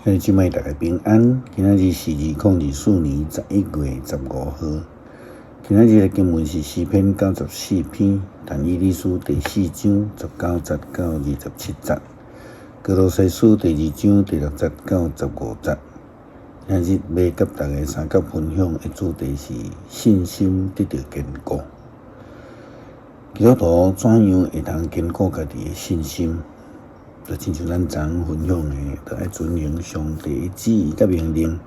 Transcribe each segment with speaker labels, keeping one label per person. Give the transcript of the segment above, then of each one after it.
Speaker 1: 兄弟姊妹大家平安，今仔日是2024年11月15號。今仔日的經文是詩篇94篇，但以理書第四章19節到27節，歌羅西書第二章第六節到15節。今日欲佮大家相佮分享的主題是信心得著堅固。基督徒怎樣會通堅固家己的信心？就親像咱昨昏分享的，著愛遵行上帝的旨意佮命令。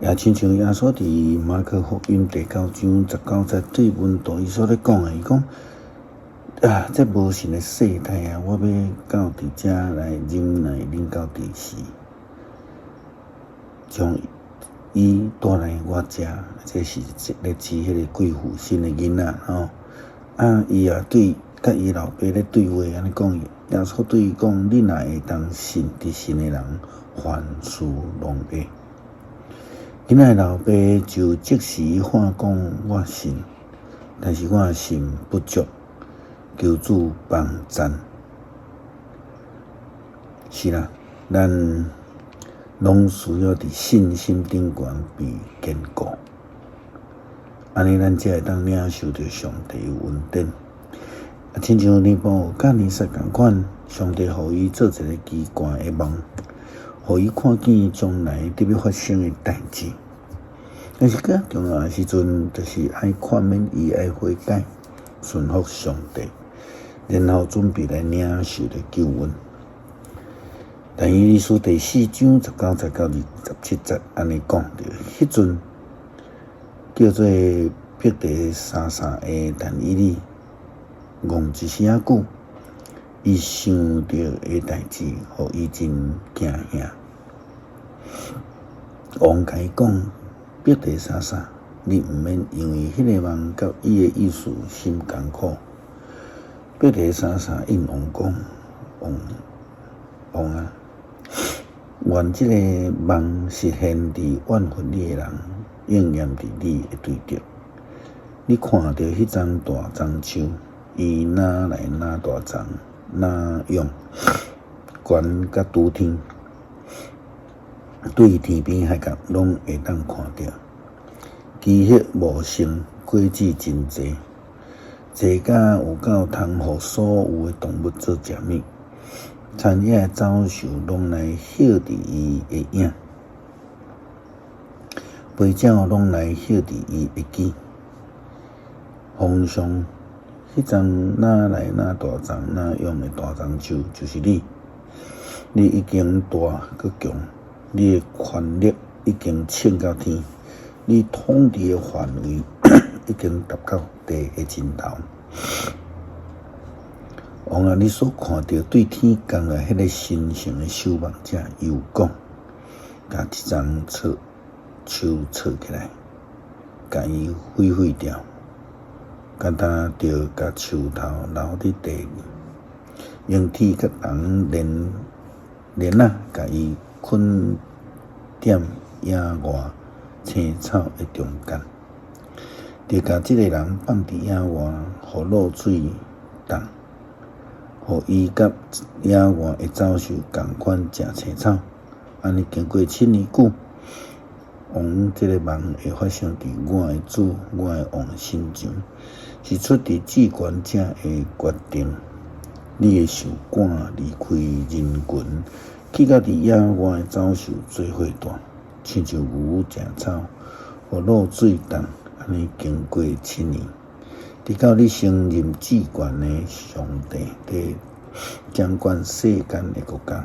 Speaker 1: 也親像耶穌佇馬可福音第九章19節對門徒伊所咧講的，伊講啊，這無信的世代啊，我欲到佇遮來忍耐恁到佇時，將伊帶來我遮，這是咧指彼个貴婦生的囡仔吼。啊，伊也對佮伊老爸咧對話，按呢講，耶穌對伊講：你若會當信，佇信的人，凡事攏會。囡仔的老爸就即時喊講：我信，但是我信不足，求主幫贊。是啦，咱攏需要佇信心頂懸被堅固，按呢咱才會當領受著上帝的恩典。啊，親像尼布甲尼撒仝款，上帝予伊做一个奇怪的夢，予伊看見將來得欲發生的代誌。但是較重要的時陣，就是愛勸勉伊愛悔改，順服上帝，然後準備來領受著救恩。但以理書第四章19節到27節按呢講著，彼陣叫做伯特沙撒的但以理，戇一時仔久，伊想著的代誌，予伊真驚嚇。王共伊講：伯特沙撒，你毋免因為彼个夢佮伊的意思心艱苦。伯特沙撒應王講：王王啊，願這个夢實現佇怨恨你的人，應驗佇你的對著。你看著彼叢大樟樹，伊若來若大叢，若勇，懸佮拄天，對天邊海角攏會當看著。枝葉茂盛，果子真濟，濟甲有夠通予所有的動物做食物。田野的走獸攏來歇佇伊的影，飛鳥攏來歇佇伊的枝。皇上，彼叢若來若大叢若勇的大樟樹，就是你。你已經大閣強，你的權力已經衝到天，你統治的範圍已經達到地的盡頭。王啊，你所看著對天降來彼个神聖的守望者，又講，共這叢樹鑿起來，共伊毀毀掉，敢若著共樹頭留佇地裡，用鐵佮銅鏈鏈仔共伊捆踮野外青草的中間，著共這个人放佇野外，予露水凍，予伊佮野外的走獸仝款食青草。按呢經過7年久，王這个夢會發生佇我的主、我的王身上，是出佇至懸者的決定。你會受趕離開人群，去佮佇野外的走獸做伙蹛，親像牛食草，予露水凍。按呢經過七年，直到你升任至懸的上帝，佇掌管世間的國家。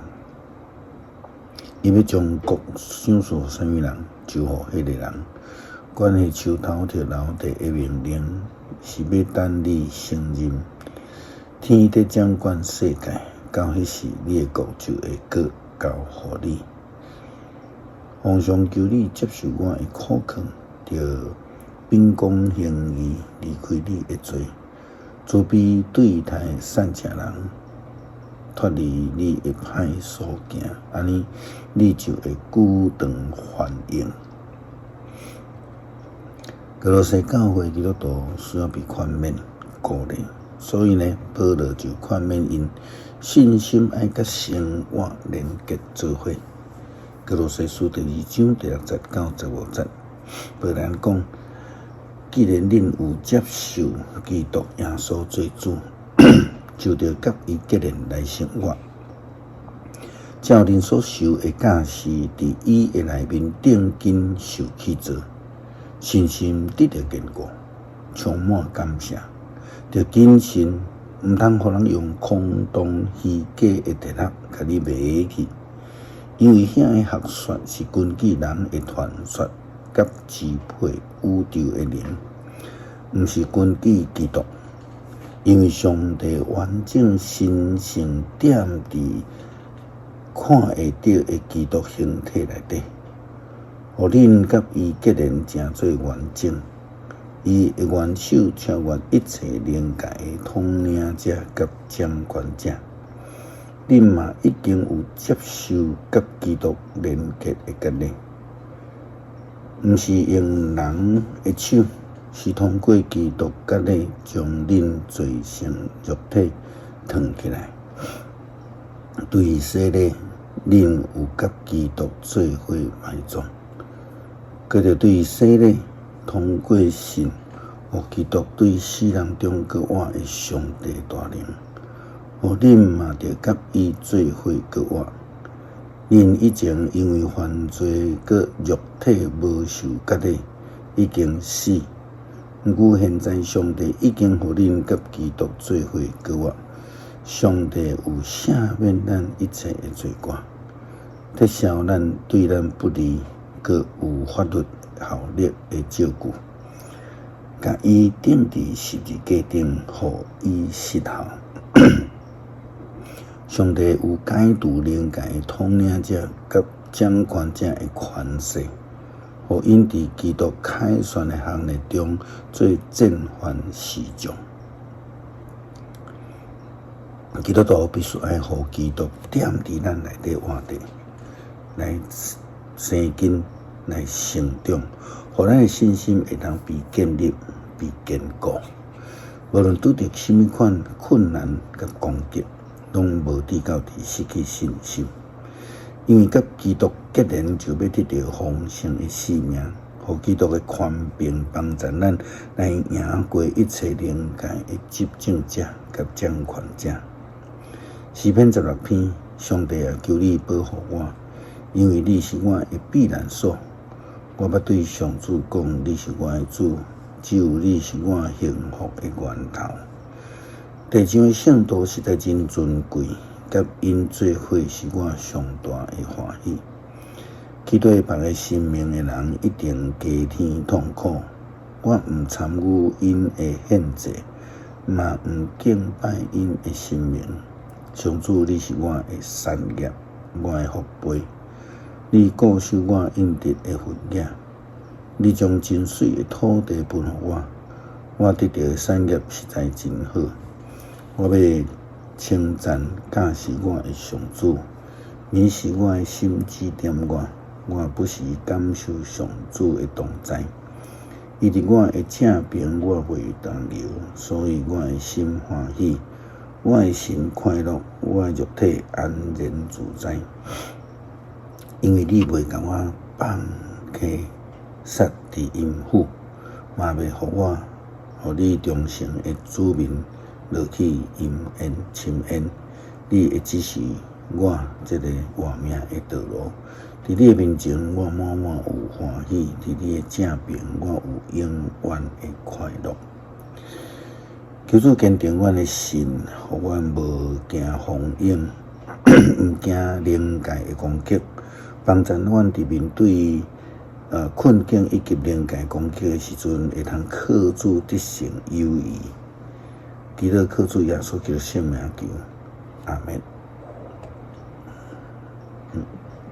Speaker 1: 伊欲將國賞賜予啥物人，就予彼个人。關係樹頭著留地的命令，是欲等你升任。天佇掌管世界，到彼時，你的國就會閣交予你。皇上求你接受我的苦勸，著秉公行義，離開你的罪，慈悲對待散赤人，脫離你的歹所行，按呢你就會久長繁榮。歌羅西教會基督徒需要被勸勉、鼓勵。所以呢，保羅就勸勉𪜶信心愛佮生活連結做伙。歌羅西書第二章第六節到十五節，保羅講：既然恁有接受基督耶穌做主，就著佮伊結連來生活。照恁所受的教示，佇伊的內面釘根受起造，信心得著堅固，充滿感謝。著謹慎，毋通予人用空洞虛假的哲學共你迷去，因為遐个學說是根據人的傳說佮支配宇宙的靈，毋是根據基督。因為上帝完整神性踮佇看會著的基督形體內底，予恁佮伊結連成做完整。伊的元首超越一切靈界的統領者佮掌權者。恁嘛已經有接受佮基督連結的割禮，毋是用人的手，是通過基督割禮將恁罪性肉體燙起來。對洗禮，恁有佮基督做伙埋葬；閣著對洗禮，通過信，予基督對死人中閣活的上帝大能，予恁嘛著佮伊做伙閣活。恁以前因為犯罪閣肉體無受割禮，已經死。毋過現在上帝已經予恁佮基督做伙閣活，上帝有赦免咱一切的罪過，撤銷咱對咱不利閣有法律效力的證據，共伊釘佇十字架頂，予伊失效。上帝有解除靈界的統領者佮掌權者的權勢，予𪜶佇基督凱旋的行列中做戰犯示眾。基督徒必須愛予基督踮佇咱內底活著，來生根，來成長，予咱的信心會當被建立、被堅固。無論拄著啥物款困難佮攻擊，攏無至到佇失去信心。因為佮基督結連，就欲得著豐盛的生命，予基督的權柄幫助咱來贏過一切靈界的執政者佮掌權者。詩篇十六篇，上帝啊，求你保護我，因為你是我的避難所。我捌對上主講，你是我的主，只有你是我幸福的源頭。地上的聖徒實在真尊貴，佮𪜶做伙是我上大的歡喜。去對別个神明的人一定加添痛苦。我毋參與𪜶的獻祭，嘛毋敬拜𪜶的神明。上主，你是我的產業，我的福杯。你固守我應得的份額，你將真媠的土地分予我，我得著的產業實在真好。我欲稱讚教示我的上主，暝時我的心指點我，我不時感受上主的同在。伊佇我的正爿，我袂動搖，所以我的心歡喜，我的神快樂，我的肉體安然自在。因為你袂共我放棄殺佇陰府，嘛袂予我予你忠誠的子民落去陰煙深淵。你會指示我這个活命的道路。佇你的面前，我滿滿有歡喜；佇你的正爿，我有永遠的快樂。求主堅定阮的信，予阮無驚風湧，毋驚靈界的攻擊，幫助阮佇面對困境以及靈界攻擊的時陣，會通靠主得勝有餘。祈禱靠主耶穌基督聖名求，阿們。